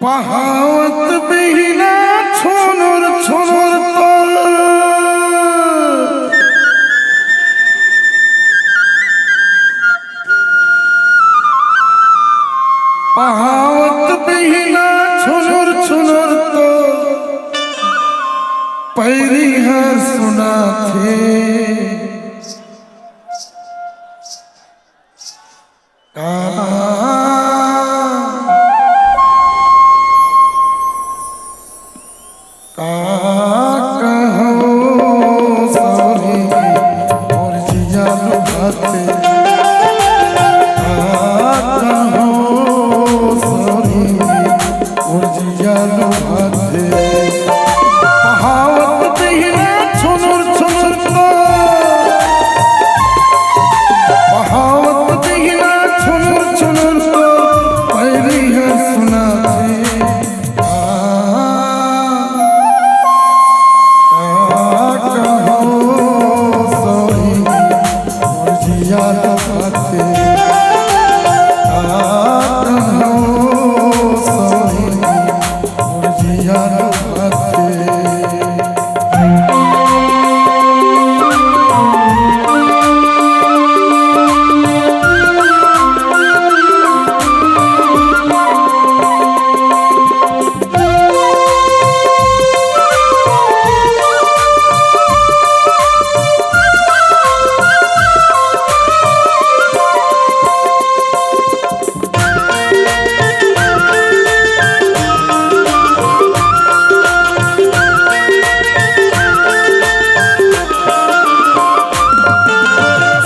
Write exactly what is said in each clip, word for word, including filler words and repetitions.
पहावत बिहना छुनुर छुनुर तो, पहावत बिहना छुनुर छुनुर तो, पैरी हर सुनाथे। का, का कहूँ सौरी, मोर जिया लुभाथे। का कहूँ सौरी, मोर जिया लुभाथे। पहावत बिहना छुनुर छुनुर तो, पहावत बिहना छुनुर छुनुर तो, पैरी हर सुनाथे। आ, आ, कहो सही, मोर जिया लुभाथे। आ, कहो सही, मोर जिया लुभाथे।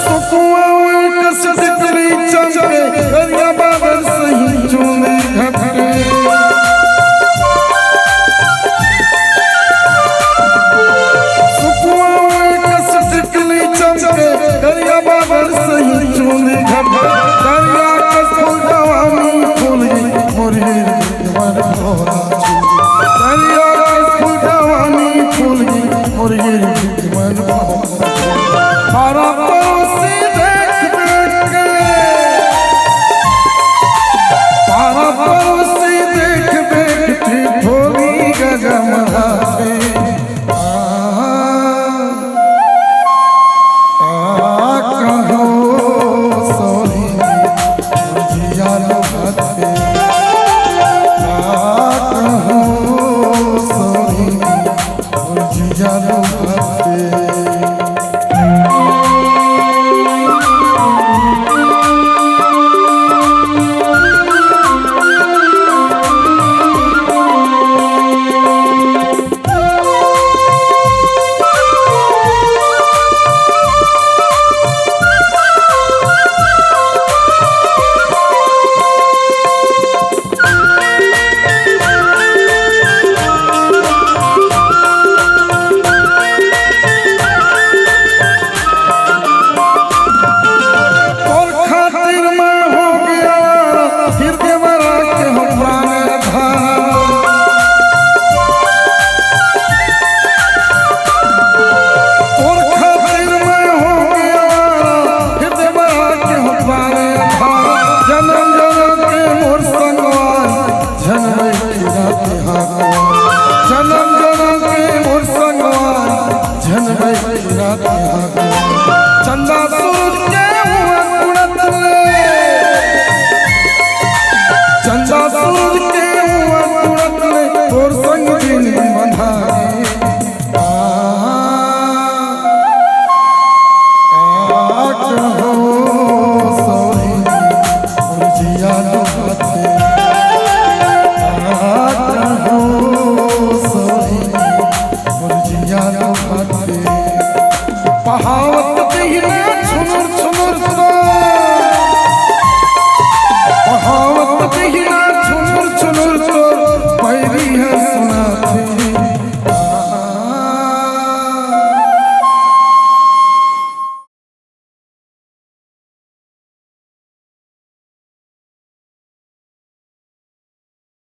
सुकुआ कस टिकली चमके, करिया बादर सही चुनरी ढके। सुकुआ कस टिकली चमके, करिया बादर सही चुनरी ढके। करिया कस फूल जवानी फूल गई, मोर हीर मन भोला। करिया कस फूल जवानी फूल गई, मोर हीर मन भोला। हरा परोसी